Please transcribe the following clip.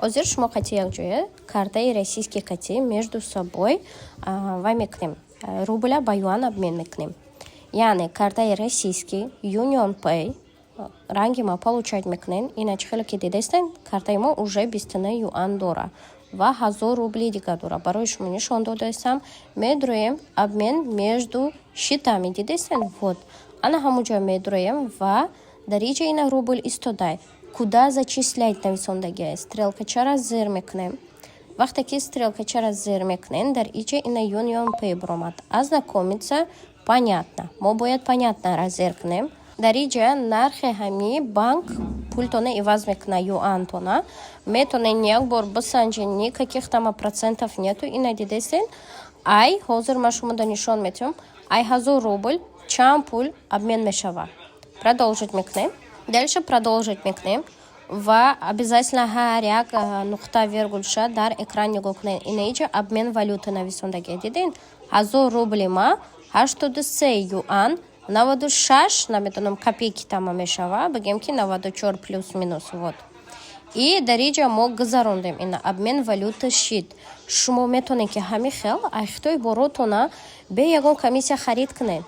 Ҳозир шумо қати якҷоя картаи российский қати между собой вай мекунем, рубля ба юан обмен мекунем. Яъне картаи российский Union Pay ранги ма получать мекунем. Ина, чӣ хеле ки дидастен, картаи мо уже 29 юан дора ва 1000 рубли дигар дора. Барои шумо нишон додаистам. Медроем обмен между счетами, дидастен? Вот, ана ҳамуҷо медроем ва дар иҷа ина рубль истодай, «Куда зачислять» нависондагиа, стрелкачара зер мекунем. Вақте ки стрелкачара зер мекунем, дар иҷа ина Union Pay баромад, «Ознакомиться», «Понятно». Мо бояд «Понятно» зер кунем. Дар иҷа нархи ҳами банк пултона иваз мекуна, юантона. Метонен як бор бисанҷен, никаких там процентов нету. Ина, дидестен? Ай ҳозир ман шумода нишон метиҳам, ай 1000 рубл чанд пул обмен мешавад. Продолжить мекунем, дальше продолжить мекунем ва обязательно ҳар як нуқта, вергулша дар экран нигоҳ кунед. Ина, иҷа «Обмен валюты» нависондагия, диден? 1000 рубли ма 83 юан 96, намедонам, копейки тама мешава, бигем ки 94 плюс минус. Вот, и дар иҷа мо гузарондем, ина, обмен валюта шид. Шумо метавонед, ки ҳамин хел ай Хитой боротона бе ягон комиссия харид кунед.